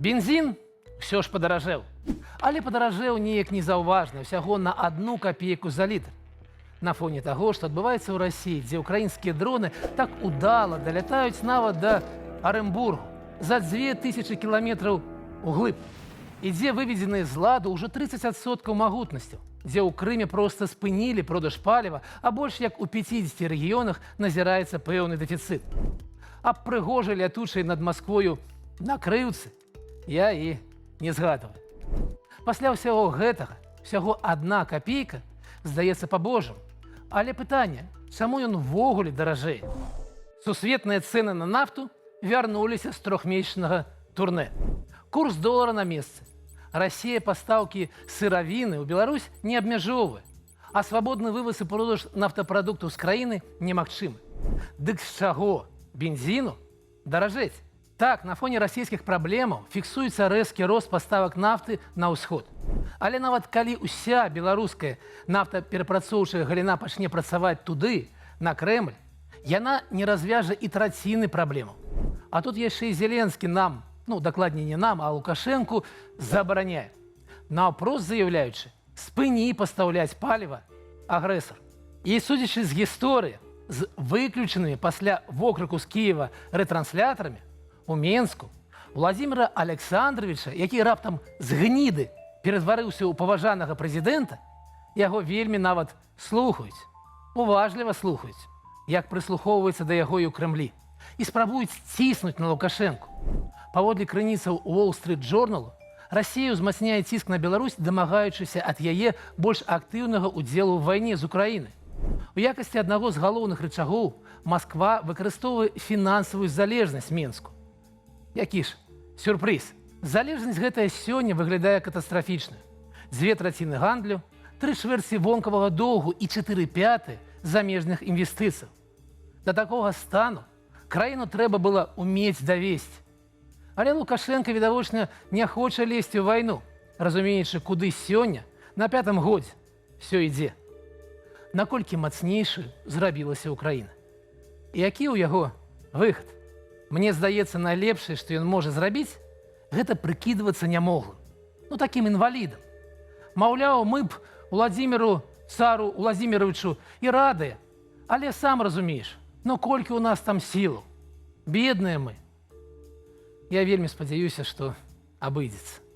Бензін ўсё ж падаражэў. Але падаражэў неяк незаўважна, усяго на 1 капейку за літр. На фоне таго, што адбываецца ў Расіі, дзе ўкраінскія дроны так удала далятаюць нават да Арэмбургу за 2000 кіламетраў углыб. І дзе выведзеныя з ладу ўжо 30% магутнасцяў, дзе ў Крыме проста спынілі продаж паліва, а больш як у 50 рэгіёнах назіраецца пэўны дэфіцыт. Аб прыгожай лятучай над Масквою накрыўцы я і не згадываю. Пасля ўсяго гэтага усяго 1 капейка здаецца па-божаму. Але пытанне, чаму ён увогуле даражэе? Сусветныя цэны на нафту вярнуліся з трохмесячнага турне. Курс долара на месцы. Расія пастаўкі сыравіны ў Беларусь не абмяжоўвае, а свабодны вываз і продаж нафтапрадуктаў з краіны немагчымы. Дык з чаго бензіну даражэць? Так, на фоне расійскіх праблемаў фіксуецца рэзкі рост паставак нафты на ўсход. Але нават калі ўся беларуская нафтаперапрацоўчая галіна пачне працаваць туды, на Крэмль, яна не развяжа і траціны праблемаў. А тут яшчэ і Зеленскі нам, ну, дакладней, не нам, а Лукашэнку забараняе. Наўпрост заяўляючы: «Спыні пастаўляць паліва, агрэсар». І, судзячы з гісторыі з выключанымі пасля вокрыку з Кіева рэтранслятарамі, у Менску Уладзіміра Аляксандравіча, які раптам з гніды ператварыўся ў паважанага прэзідэнта, яго вельмі нават слухаюць, уважліва слухаюць, як прыслухоўваюцца да яго і ў Крамлі і спрабуюць ціснуць на Лукашэнку. Паводле крыніцаў Wall Street Journal, Расія ўзмацняе ціск на Беларусь, дамагаючыся ад яе больш актыўнага ўдзелу ў вайне з Украінай. У якасці аднаго з галоўных рычагоў Масква выкарыстоўвае фінансавую залежнасць Менску. Які ж сюрпрыз? Залежнасць гэтая сёння выглядае катастрафічна. Дзве траціны гандлю, тры чвэрці вонкавага доўгу і чатыры пяты замежных інвестыцый. Да такога стану краіну трэба было умець давесці. Але Лукашэнка, відавочна, не хоча лезці ў вайну, разумеючы, куды сёння на пятым годзе ўсё ідзе. Наколькі мацнейшаю зрабілася Украіна? І які ў яго выхад? Мне здаецца, найлепшае, што ён можа зрабіць, гэта прыкідвацца нямоглым. Ну, такім інвалідам. Маўляў, мы б Уладзіміру цару Уладзіміравічу і радыя, але сам разумееш, ну колькі ў нас там сілаў. Бедныя мы. Я вельмі спадзяюся, што абыдзецца.